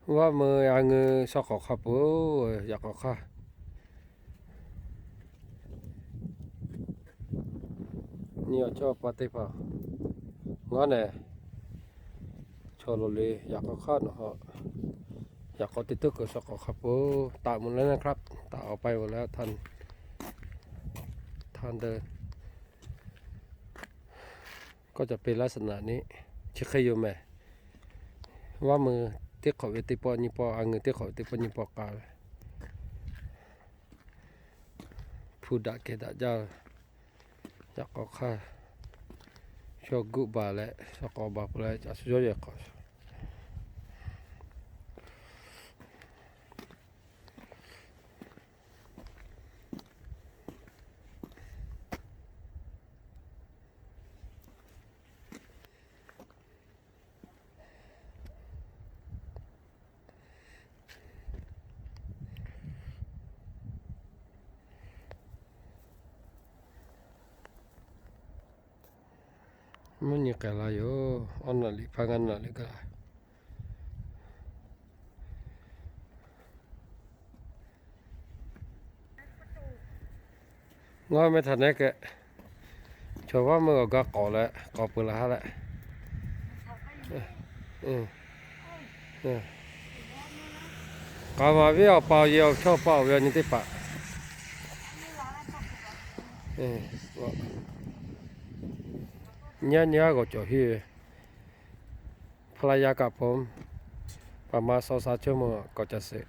Vaˇ meuˇ a ngeu shaw k'awꞈ hk'a peuˬ, yaꞈ k'awꞈ hk'aˇ. Nyi awˬ chawˇ awˬ pa teˇ hpaˍ, ngaˬ nehˬ chaw lo le yaꞈ k'awꞈ hk'aˇ nawˬ, yaꞈ k'awꞈ te tuˉ kuiˬ shaw k'awꞈ hk'a peuˬ. ตัดหมดแล้วนะครับ ตัดออกไปหมดแล้ว ท่าน ทางเดิน ก็จะเป็นลักษณะนี้ chi hk'e yoˬ mehˍ. Vaˇ meuˇ teˇ hk'awꞈ ve teˇ pawˆ nyiˇ pawˆ, a ngeu teˇ hk'awꞈ ve teˇ pawˆ nyiˇ pawˆ k'a ve, hpu daꞈ kehˬ daꞈ jaˇ ve, yaꞈ k'awꞈ hk'aˇ, shaw guˆ baˬ leh shaw k'awꞈ baˬ peuˬ leh, a shu yawˇ yehˬ k'awꞈ Mvuhˇ nyi k'ai la yoˬ. Awˬ naˬ liꞈ hpaˇ ngaˇ naˬ liꞈ gaˬ. Ngaˬ meh htaꞈ nehˉ kehˬ, chaw vaˇ meuˇ awˬ gaˇ k'awꞈ leh k'awꞈ peuˬ la ha leh, k'aˍ maˍ viˉ awˬ pa awˬ yehˬ awˬ chawˇ pa awˬ ve awˬ nyi teˇ hpaˍ, nyi nyi g'awˬ cawˬ hiˆ ve, hpaˇ laˇ yaˇ kaꞈ pon, paˍ ma shaw sha chawˇ meuˇ k'awꞈ ca sheˍ.